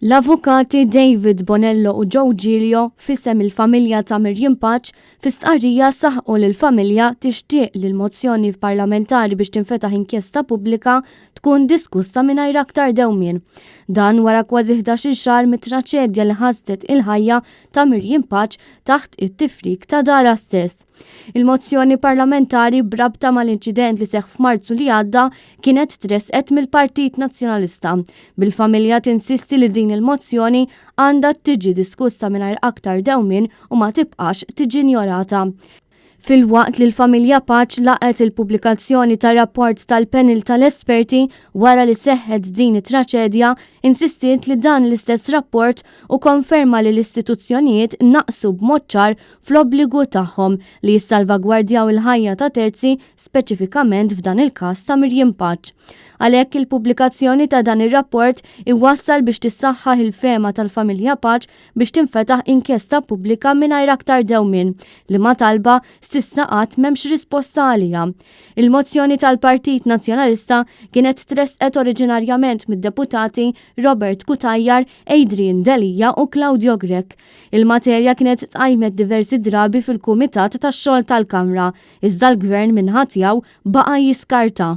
L-Avukati David Bonello u Joe Giglio f'isem il-familja ta' Miriam Pace fi stqarrija saħqu li l-familja tixtieq li l-mozzjoni parlamentari biex tinfetaħ inkjesta pubblika tkun diskussa mingħajr aktar dewmien. Dan wara kważi 11-il xahar mit-traċedja li ħasdet il-ħajja ta' Miriam Pace taħt it-tifrik ta' darha stess. Il-mozzjoni parlamentari b'rabta mal-inċident li seħħ f'Marzu li għadda kienet tressqet mill-Partit Nazzjonalista, bil-familja tinsisti li din il-mozzjoni għandha tiġi diskussa mingħajr aktar dewmien u ma tibqax tiġi injorata. Filwaqt li l-familja Pace laqgħet il-pubblikazzjoni ta' rapport tal-panel tal-esperti wara li seħħet din it-traċedja, insistiet li dan l-istess rapport u konferma li l-istituzzjonijiet naqsu b'mod ċar fl-obbligu tagħhom li jissalvagwardjaw il-ħajja ta' terzi speċifikament f'dan il-każ ta' Miriam Pace. Għalhekk il-pubblikazzjoni ta' dan ir-rapport iwassal biex tissaħħaħ il-fehma tal-familja Pace biex tinfetaħ inkjesta pubblika mingħajr aktar dewmien, liema talba s'issa għad m'hemmx risposta għaliha. Il-mozzjoni tal-Partit Nazzjonalista kienet tressqet oriġinarjament mid-deputati Robert Cutajar, Adrian Delia u Claudio Grech. Il-materja kienet tqajmet diversi drabi fil-Kumitat tax-Xogħol tal-Kamra, iżda l-Gvern min-naħa tiegħu baqa' jiskarta.